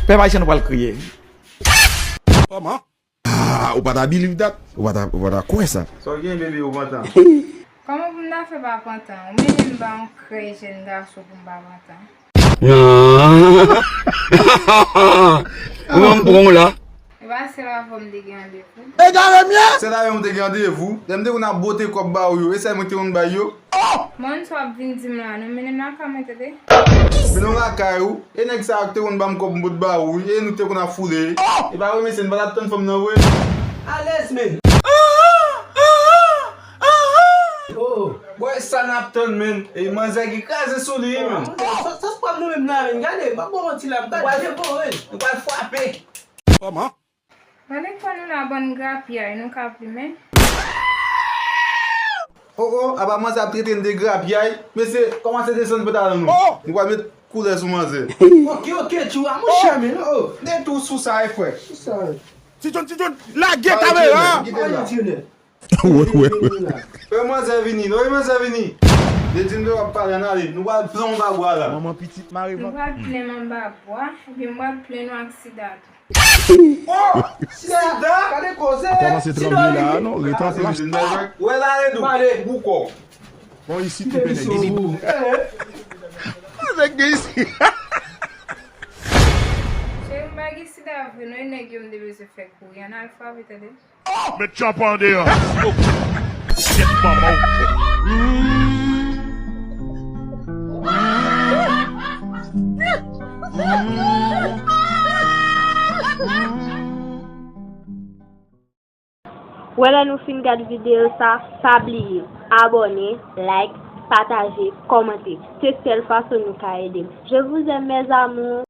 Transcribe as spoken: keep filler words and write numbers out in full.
Pèp ayisyen nou pral kriye. Kòman? Ah, ou pa ta believe that? Ou pa ta, ou pa ta kwè sa? Sa w gen, bebe, ou pantan? Kòman pou m ta fè pa pantan? Ou mennen m ba yon krèy jèn gason pou m pa pantan? Ou wè m pran w la. E pa sèl avè w m te gen randevou. Egare m ye! Sèl avè w m te gen randevou. Lè m te konn ap bote kòb ba ou yo, e sa mwen te konn bay yo. Mòn sa w ap vin di m la, non, mennen m lakay mwen, tande. Mennen w lakay ou? E nèg sa yo ki te konn ban m kòb m pot ba ou, e nou te konn ap foule. E pa vre, mesye, n pa t ap tann fanm nan vre. Alèz, men. Oh, bòy, sa n ap tann, men. E manzè ki kraze sou li, men. Sa, sa se pa nou menm la, men. Gade, pa bon manti la, gade, bon, men. Nou pral frape. Kòman? Gade kò nou la, bann grapyay, nou ka plimen. Oh, oh, apa manzè ap trete n de grapyay? Mesye, kòmanse desann pantalon nou. Oh! Nou pral met koulè sou manzè. Ok, ok, tchou, a monchè, men, oh. De tou sou sa, e frè. Sou sa. Ti John, Ti John, lage kamera! Kite l la. Wè, wè, wè. E manzè vini, non, e manzè vini. Li di m de w ap pale, ann ale. Nou pral plen anba bwa la. Manman pitit mare vant. Nou pral plen anba bwa, epi m pral plen nou ak sida tou. Oh! Sida! Gade koze! Ou kòmanse tranble la, non? Rete anplis. Wè la, Redou. Pale. Boukò. Bon, isit, ou pènèk. Nèg gen isi. Cheri, m pa gen sida vre, non, e nèg yo m te bezwen fè kouri. Ann al frape, tande. Met tchòpè an deyò. Kèt manman w. Wè lè nou fin gad videyo sa, pa bliye abòne, like, pataje, kòmante. Se sèl fason nou ka ede m. Je vous aime, mes amours.